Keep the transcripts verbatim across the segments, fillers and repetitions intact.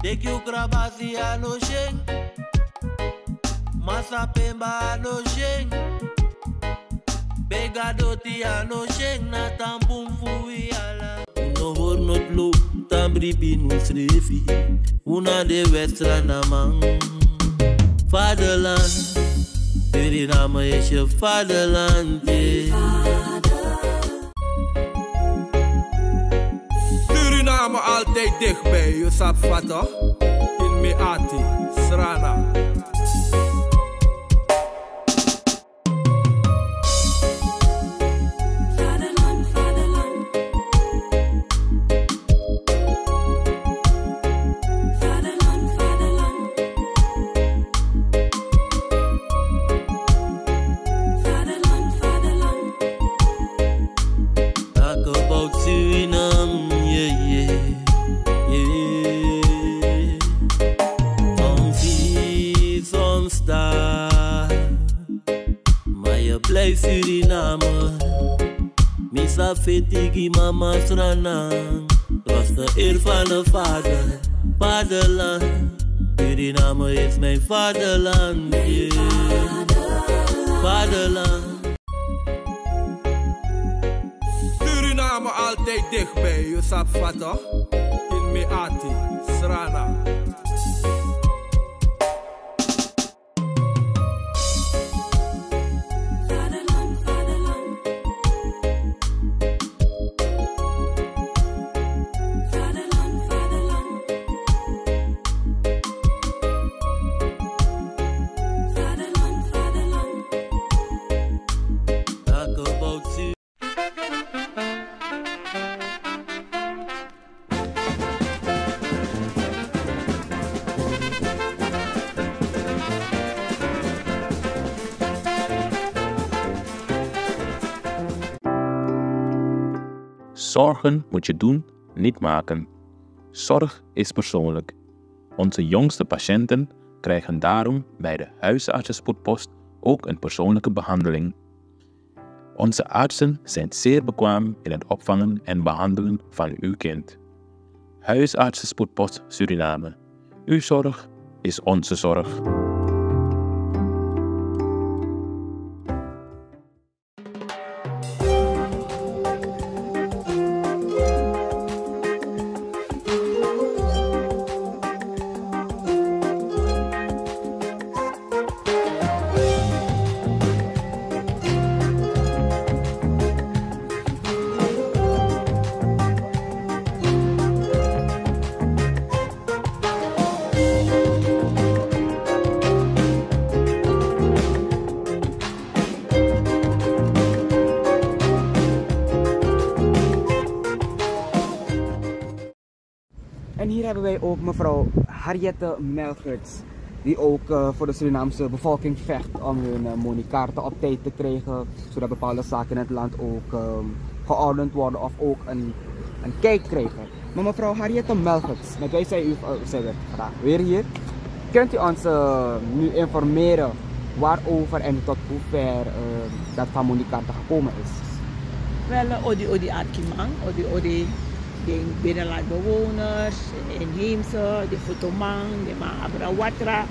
Teki yu krabasi a no syen. Masa pemba a no syen. Bega doti a no syen na tampun fu wi ala. Un no hori no tlo, tan bribi no srefi. Un na de Westra na man. Vaderland, Suriname is je vaderland, yeah. Suriname altijd dichtbij, je sabi fa toch? In mi ati, Srana. Vaderland, vaderland. Vaderland, vaderland. Vaderland, vaderland. Talk about Suriname, yeah, yeah, yeah. Soms zie, soms daar. Maar je blijft Suriname. Mi sa feti gi mama Sranan. Was de eer van de vader, vaderland. Suriname is mijn vaderland, yeah. Vaderland. Suriname altijd dichtbij, je sabi fa toch? In mi ati, Srana. Vaderland, vaderland. Vaderland, vaderland. Vaderland, vaderland. Talk about you. Zorgen moet je doen, niet maken. Zorg is persoonlijk. Onze jongste patiënten krijgen daarom bij de huisartsenspoedpost ook een persoonlijke behandeling. Onze artsen zijn zeer bekwaam in het opvangen en behandelen van uw kind. Huisartsenspoedpost Suriname. Uw zorg is onze zorg. En hier hebben wij ook mevrouw Harriette Melgerts, die ook, eh, voor de Surinaamse bevolking vecht om hun, eh, moneykaarten op tijd te krijgen, zodat bepaalde zaken in het land ook, ehm, geordend worden of ook een, een kijk krijgen. Maar mevrouw Harriette Melgerts, met wie zij u, eh, zij werd vandaag weer hier, kunt u ons, eh, nu informeren waarover en tot hoever, eh, dat van moneykaarten gekomen is? Wel, eh, odi odi arkiman, odi odi den binnenlandbewoners, inheemse, den fotoman, den man abra watra,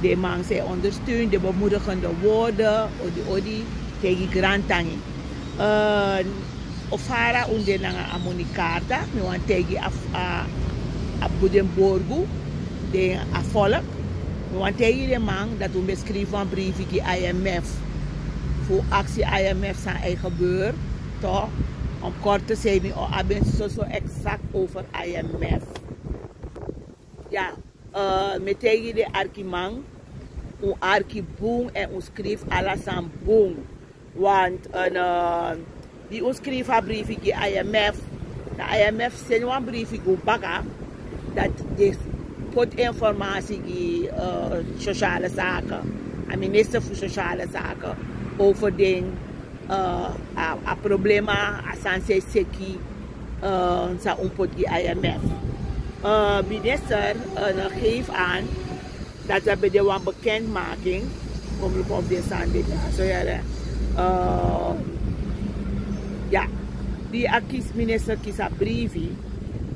den man zij ondersteun, den bemoedigende woorden, odi odi, taigi grantangi. Eh, o fara un de nanga a monikarta, mi wani taigi a, a, a Budenborgu, den a volk. Mi wani taigi den man dati un ben skrifi wan briefi gi I M F. Fu aksi I M F san e gebeur, toch? Om kort te zijn, mi o abi en soso exact over I M F. Ya, eh, mi e taigi den arkiman, un arki bun en un skrifi ala san bun. Want, eh, di un skrifi a briefi gi I M F, dan I M F seni wan briefi gi un baka, dati den poti informasi gi, eh, sociale zaken, a minister fu sociale zaken, over den, eh, a, a problema, a sani san e seki, eh, san un poti gi I M F. Eh, minister, eh, geef aan dati a ben de wan bekendmaking. Kon mi luku fu den sani de dya so, yere. Eh, ya, di a kisi, minister kisi a briefi,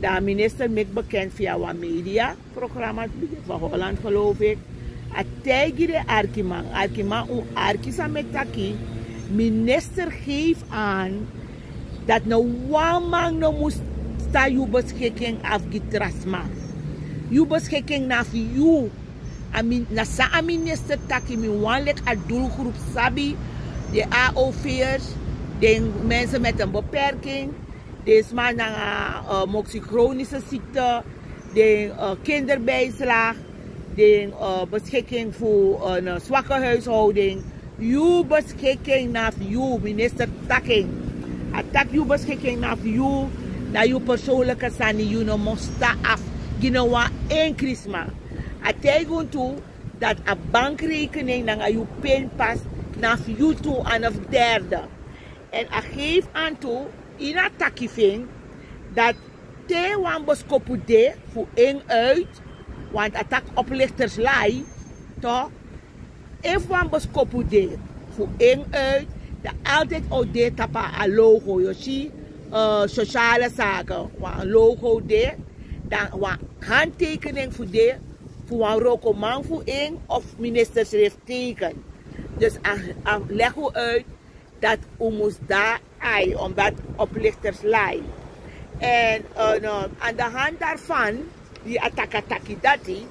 Dan minister meki bekend via wan media programma, van Holland geloof ik. A taigi den arkiman, arkiman un arki san mi e taki. Minister geef aan dat no wan man no mus tan yu beschikking af gi tra sma. Yu beschikking na fu yu. A mi na san a minister taki, mi wan leki a doelgroep sabi, den A O V'ers, den mensen met een beperking, den sma nanga moksi chronische ziekte, den kinderbijslag, den beschikking fu zwakke huishouding. Yu beschikking na fu yu, minister taki. A taki yu beschikking na fu yu, na yu persoonlijke sani, yu no mus tan af gi no wan enkri sma. A taigi un tu dat a bankrekening nanga yu pinpas na fu yu tu, a no fu derde. En a geef aan tu, ini a taki fu en, dat te wan boskopu de fu en uit, want a taki oplichters lai, toch? Efu wan boskopu de fu en uit, dan altijd o de tapu a logo, yu si, sociale zaken, wan logo de, dan wan handtekening fu de, fu wan wrokoman fu en of minister schrift teken. Dus a, a leg u uit dat u mus dan ai, omdat oplichters lai. En aan de hand daarvan, di a taki a taki dati,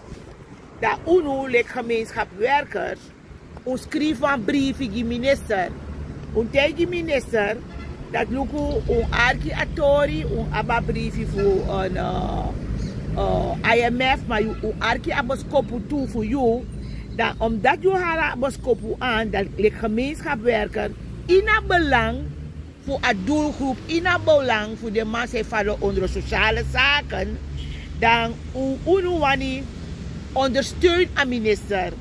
dan unu leki gemeenschapswerkers, un skrifi wan briefi gi minister. Un taigi minister dat luku, un arki a tori, un abi a briefi fu I M F, ma un arki a boskopu tu fu yu. Dan omdat yu hari a boskopu aan, dan leki gemeenschapswerker, ini a belang fu a doelgroep, ini a belang fu den man san e falo onder sociale zaken, dan un, unu wani ondersteun a minister.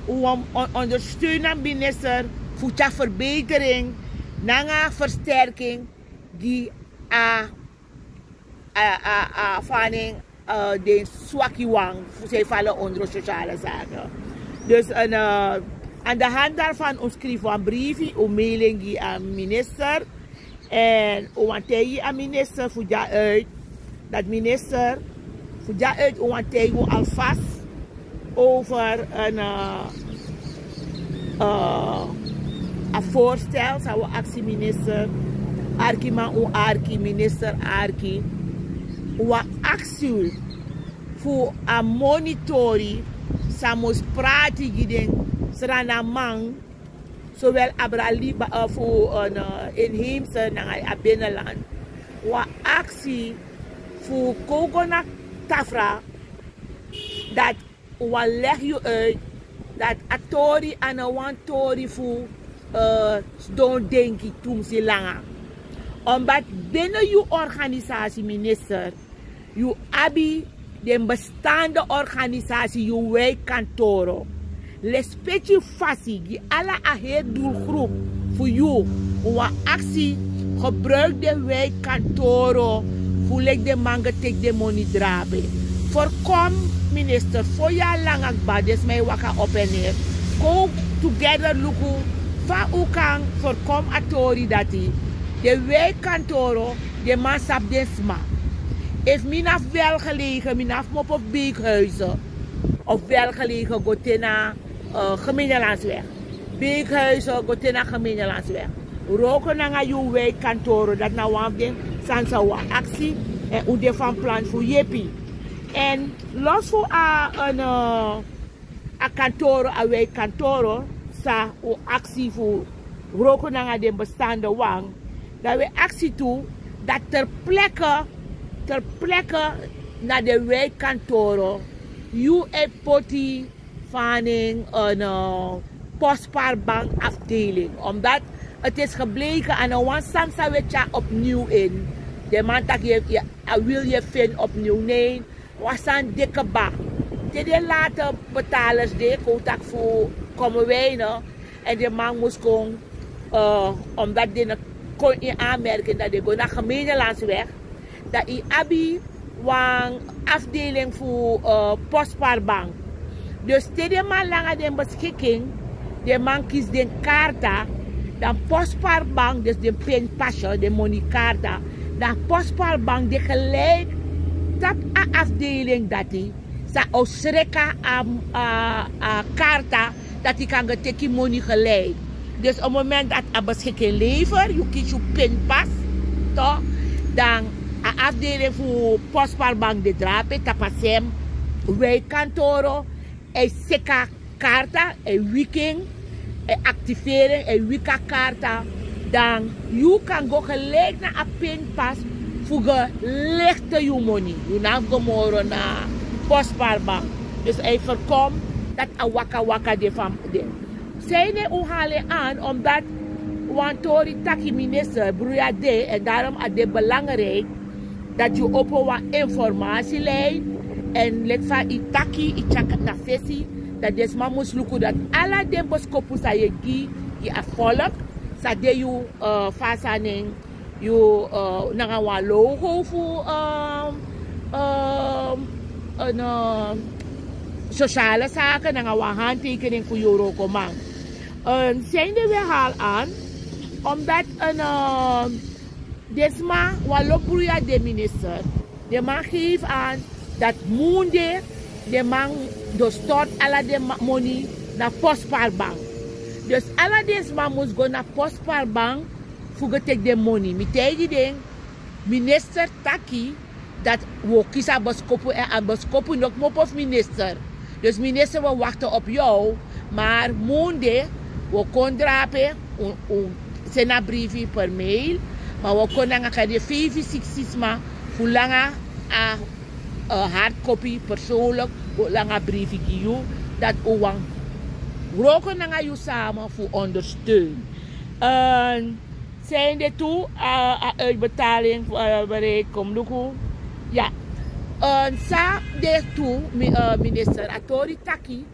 Un wani ondersteun a minister fu tyari verbetering nanga versterking gi a a, a, a, fani, den swaki wan fu san e falo onder sociale zaken. Dus aan de hand daarvan un skrifi wan briefi, un mailing gi a minister. En un wani taigi a minister fu dya uit, dat minister fu dya uit un wani taigi un alvast over een, eh, eh, a voorstel san wi aksi minister, arki man un arki, minister arki, wi aksi fu a monitori san mus prati gi den Sranaman, zowel abra liba, eh, fu, eh, inheemse nanga a binnenland. Wi aksi fu kon go na tafra, dat wi wani legi yu uit dat a tori a no wan tori fu, eh, sidon denki tumsi langa. Omdat binnen yu organisasi, minister, yu abi den bestaande organisasi, yu wijkkantoro. Lespeki yu fasi gi ala a heri doelgroep fu yu. Wi wani aksi, gebruik den wijkkantoro fu leki den man go teki den moni drape. Voorkom, minister, fo yari langa kba den sma e waka op en neer. Kon together luku fa un kan voorkom a tori dati. Den wijkkantoro, den man sabi den sma. Efu mi na fu Welgelegen, mi na fu Mopo fu Beekhuizen, of Welgelegen go te na, eh, Gemeentelandsweg. Beekhuizen go te na Gemeentelandsweg. Wroko nanga yu wijkkantoro, dati na wan fu den sani san wi wani aksi, en un de van plan fu yepi. En los fu a, en, eh, a kantoro, a wijkkantoro, san wi aksi fu wroko nanga den bestaande wan, dan wi e aksi tu dat ter plekke, ter plekke na den wijkkantoro, yu e poti fani en, eh, postspaarbankafdeling. Omdat het is gebleken, a no wan sani san wi e tyari opnieuw in. Den man taki yu e, yu e, a wil yu e feni opnieuw. Nee, wan sani de kba. Te den late betalers de, kon un taki fu Kommerwijnen, en den man mus kon, eh, omdat den no kon in aanmerking, dan den go na Gemeentelandsweg. Dan yu abi wan afdeling fu, eh, postspaarbank. Dus te den man langa den beschikking, den man kisi den karta, dan postspaarbank, dus den pinpasje, den monikarta, dan postspaarbank de gelijk Tapu a afdeling dati, san o sreka a, a, a karta dati kan go teki moni gelijk. Dus op moment dat a beschikken lever, yu kisi yu pinpas, toch? Dan a afdeling fu postparbank de drape tapasem, wijkkantoro, e seka karta, e wiking, e activering, e wika karta, dan yu kan go gelijk na a pinpas fu go lichte yu moni. Yu na go moro na postparbank. Dus hij voorkomt dat a waka waka de van de. Zijn un halen aan omdat wan tori taki minister bruya de en daarom a de belangrijk dat yu opo wan informatielijn en leki fa i taki i tyaka na fesi, dat den sma mus luku dat ala den boskopu san yu e gi gi a volk, san de yu, eh, fa a sani en, yu, eh, nanga wan logo fu, ehm, ehm, een, ehm, sociale zaken nanga wan handtekening fu yu wrokoman. Een, zijn de we haal aan omdat een, ehm, den sma wan lobi bruya den minister. Den man geef aan dat munde den man dus stort ala den ma- moni na postparbank. Dus ala den sma mus go na postparbank fu go teki den moni. Mi taigi den, minister taki dat wi o kisi a boskopu en a boskopu no kmopo fu minister. Dus minister, wi o wakti op yu. Maar munde wi o kon drape, un, un seni a briefi per mail. Maar wi o kon nanga kadi feifi siksi sma fu langa a, eh, hardcopy persoonlijk, wi o langa briefi gi yu, dat un wan wroko nanga yu samen fu ondersteun. En zijn de tu, eh, a uitbetaling, eh, bereik, kom luku. Ja. En sa de tu, mi- eh, minister, a tori taki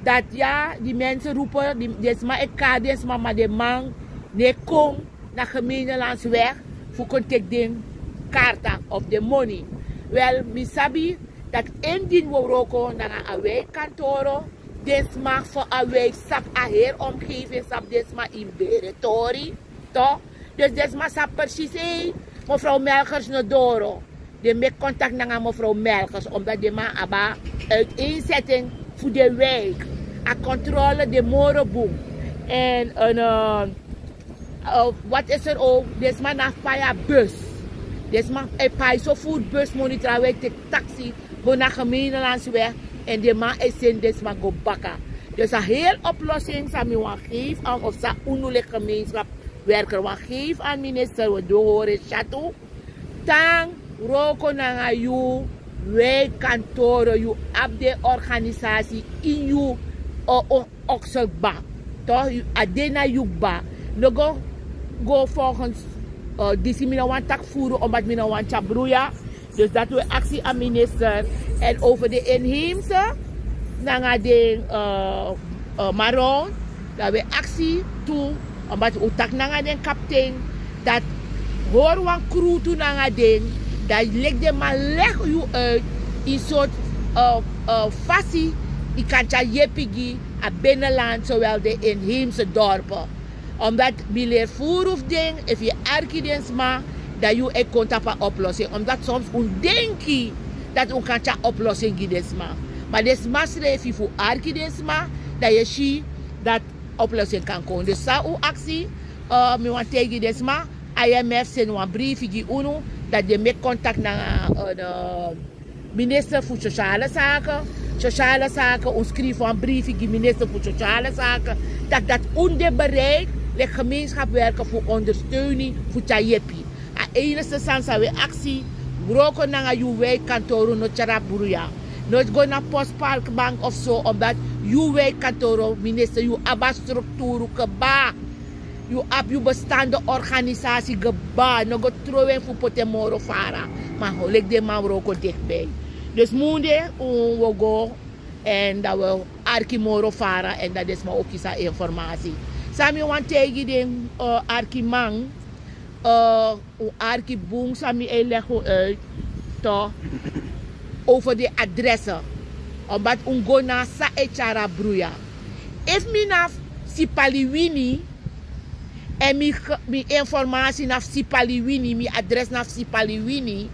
dat ya, die mensen roepen, die, den sma e kari den sma, ma den man no e kon na Gemeentelandsweg fu kon teki den karta of den moni. Wel, mi sabi dat indien wi o wroko nanga a wijkkantoro, den sma fu a wijk sabi, a hele omgeving sabi, den sma e bere tori, toch? Dus den sma sabi precies, hey, mevrouw Melkers no doro. Den meki contact nanga mevrouw Melkers, omdat den man abi a uiteenzetting fu den wijk. A controle de moro bun. En een, eh, eh, wat is er ook? Den sma no abi pai a bus. Den sma e pai so voet busmoni, trawan e teki taxi go na Gemeentelandsweg, en den man e seni den sma go baka. Dus a hele oplossing san mi wani geef aan, of san unu leki gemeenschapswerker wani geef aan minister, wi o hori en syatu. Tan wroko nanga yu wijkkantoro, yu abi den organisasi ini yu, o- o- okselkba. Toch, yu- a de na yu kba. No go, go volgens, eh, disi, mi no wani taki furu, omdat mi no wani tyari bruya. Dus dati wi e aksi a minister. En over den inheemse nanga den, eh, eh, Maroon, dan wi e aksi tu, omdat un taki nanga den kaptein, dat hori wan krutu nanga den, dan leki den man leg yu uit in soort, eh, eh, fasi, i kan tyari yepi gi a binnenland, zowel den inheemse dorpen. Omdat mi leri furu fu den, efu yu e arki den sma, dan yu e kon tapu a oplossing. Omdat soms un denki dat un kan tyari oplossing gi den sma. Ma den sma srefi fu arki den sma, dan yu e si dat oplossing kan kon. Dus san un aksi, eh, mi wani taigi den sma, I M F seni wan briefi gi unu, dat den meki contact nanga, eh, minister fu Sociale Zaken. Sociale Zaken, un skrifi wan briefi gi minister fu Sociale Zaken, dat dat un de bereik, leki gemeenschapswerker, fu ondersteuning fu tyari yepi. A enigste sani san wi e aksi, wroko nanga yu wijkkantoro, no tyari bruya. No go na postparkbank of so, omdat yu wijkkantoro, minister, yu abi a strukturu kba. Yu abi yu bestande organisasi kba, no go trowen fu poti en moro fara. Ma leki den man wroko dichtbij. Dus munde un o go, en dan wi o arki moro fara, en dan den sma o kisi a informasi. San mi wani taigi den, eh, arkiman, eh, un arki bun san mi e legi un uit, toch, over den adressen. Omdat un go na san e tyari a bruya. Efu mi na fu Sipaliwini, en mi ge- mi informasi na fu Sipaliwini, mi adres na fu Sipaliwini,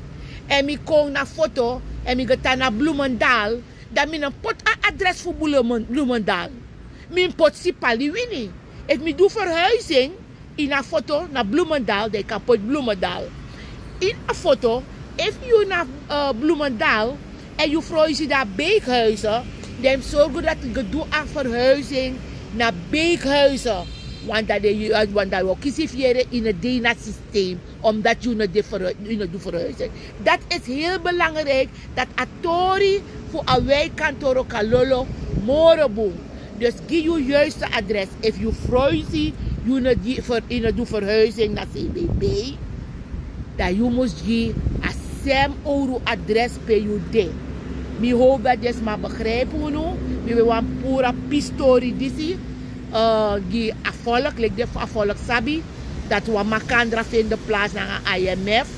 èn mi kon na foto, èn mi go tan na Bloemendaal, dan mi no poti a adres fu Bloemen-, Bloemendaal. Mi mus poti Sipaliwini. Efu mi du verhuizing ini a foto na Bloemendaal, dan yu kan poti Bloemendaal. Ini a foto, efu yu na, eh, Bloemendaal, èn yu verhuis dan na Beekhuizen, dan yu mus sorgu dati yu go du a verhuizing na Beekhuizen. Want dan den, eh, want dan yu o kisi fu yere ini a D N A systeem, omdat yu no de ver-, yu no du verhuizing. Dat is heel belangrijk, dat a tori fu a wijkkantoro kan lolo moro bun. Dus gi yu juiste adres. Efu yu verhuis, yu no di ver-, yu no du verhuizing na C B B, dan yu mus gi a sem owru adres pe yu de. Mi hoop dat den sma begrijp unu. Mi ben wani puru a pisi tori disi, eh, gi a volk, leki den fu a volk sabi, dat wan makandra vind plaats nanga I M F,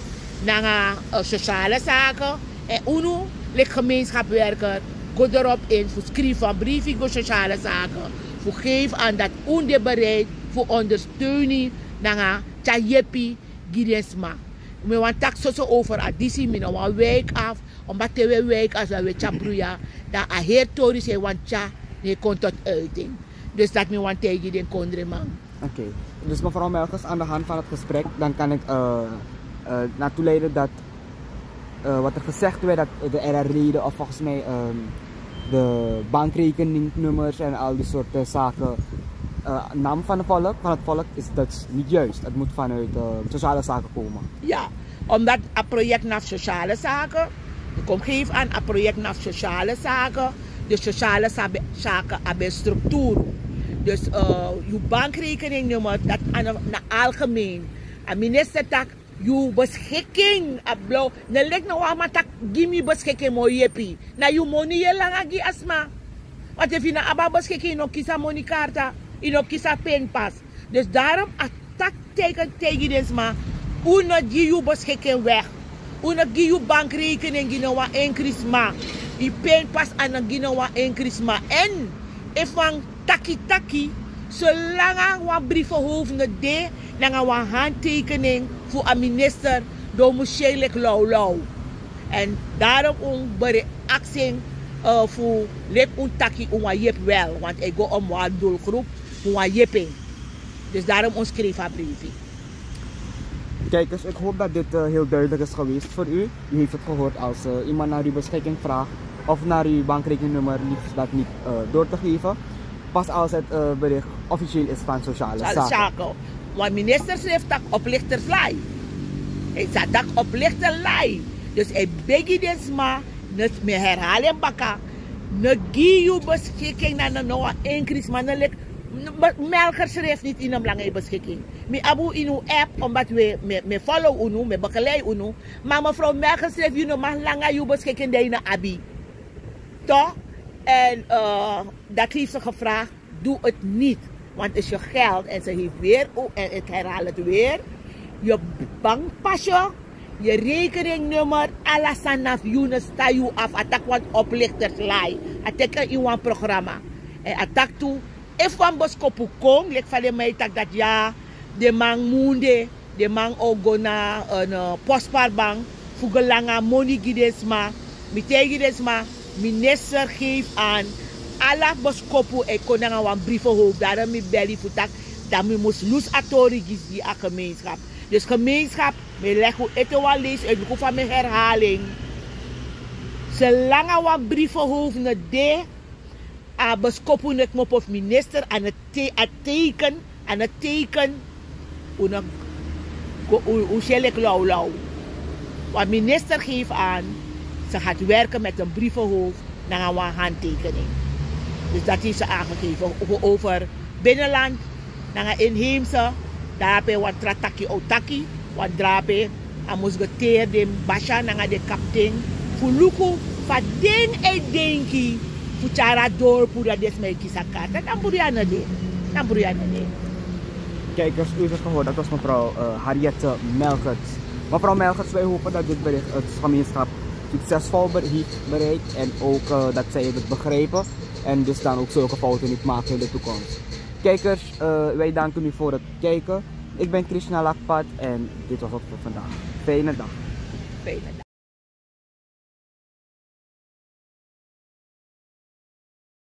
nanga, eh, sociale zaken. En unu, leki gemeenschapwerker, go erop in fu skrifi wan briefi go sociale zaken, fu geef aan dat un de bereid fu ondersteuning nanga tyari yepi gi den sma. Mi wani taki soso over a disi, mi no wani wijk af, omdat te wi wijk af, dan wi e tyari bruya, dan a heri tori san yu wani tyari, no e kon tot uiting. Dus dat mi wani taigi den kondreman. Oké, dus mevrouw Melkers, aan de hand van het gesprek, dan kan ik, eh, eh, naartoe leiden dat, eh, wat er gezegd werd, dat de R R-leden of volgens mij, ehm, de bankrekeningnummers en al die soorten zaken, eh, nam van het volk, van het volk is dat niet juist. Het moet vanuit, eh, sociale zaken komen. Ja, omdat a project na fu sociale zaken, yu kon geef aan a project na fu sociale zaken, dus sociale sa-, zaken abi structuur. Dus, eh, yu bankrekeningnummer, dat na, na algemeen. A minister taki yu beschikking, a blauw, no leki no wan man taki gi mi beschikking, mi o yepi. Na yu moni yu e langa gi a sma. Want efu yu no abi a beschikking, yu no kisi a monikarta, yu no kisi a pinpas. Dus daarom a taki tegen, taigi den sma, un no gi yu beschikking weg. Un no gi yu bankrekening gi no wan enkri sma. Yu pinpas a no gi no wan enkri sma. En efu wan taki taki, solanga wan brievenhoofd no de nanga wan handtekening fu a minister, dan un mus syen leki lawlaw. En daarom un ben reacting, eh, fu leki un taki un wani yepi wel, want a e go om wan doelgroep fu wan yeping. Dus daarom un skrifi a briefi. Kijkers, ik hoop dat dit, eh, heel duidelijk is geweest voor u. U heeft het gehoord, als, eh, iemand naar uw beschikking vraagt of naar uw bankrekeningnummer, liefst dat niet, eh, door te geven. Pas als het, eh, bericht officieel is van sociale zaken. Zaken. Want minister srefi taki oplichters lai. Hij sa taki oplichter lai. Dus a e begi den sma, no, mi e herhaal en baka. No gi yu beschikking na no, no wan enkri sma, no leki, no, Melkers srefi no e langa yu beschikking. Mi abi un ini un app, omdat wi, mi, mi e follow unu, mi e begeleid unu. Ma mevrouw Melkers srefi, yu no mag langa yu beschikking di yu no abi. Toch? En, eh, dat heeft ze gevraagd. Doe het niet. Want het is je geld. En ze heeft weer, o-, en ik herhaal het weer. Je bankpasje, je rekeningnummer, ala sani na fu yu, no stan yu afu. A taki wan oplichters lai. A teken in wan programma. En a taki tu, efu wan boskopu kon, leki fa den man e taki dati, ya, den man munde, den man o go na, eh, na postpardbank fu go langa moni gi den sma. Mi taigi den sma, minister geef aan, ala boskopu e kon nanga wan brievenhoofd. Daarom mi beli fu taki, dan mi mus lusu a tori gi, gi a gemeenschap. Dus gemeenschap, mi e legi un ete wan leisi, e luku fa mi e herhaal en. Solanga wan brievenhoofd no de, a boskopu no e kmopo fu minister, a no te-, a teken, a no teken, un no go, un, un syen leki lawlaw. Want minister geef aan, ze gaat werken met een brievenhoofd nanga wan handtekening. Dus dat heeft ze aangegeven. Over, over binnenland nanga inheemse, drape wan tra taki o taki, wan drape a mus go teri den basha nanga den kapten fu luku fa den e denki fu tyari a dorpu, dan den sma e kisi a karta. Dan bruya no de. Dan bruya no de. Kijkers, u heeft het gehoord, dat was mevrouw, eh, Harriette Melgerts. Mevrouw Melgerts, wij hopen dat dit bericht het gemeenschap succesvol be-, heeft bereikt en ook, eh, dat zij het begrijpen en dus dan ook zulke fouten niet maken in de toekomst. Kijkers, eh, wij danken u voor het kijken. Ik ben Krishna Lakpat en dit was het voor vandaag. Fijne dag. Fijne dag.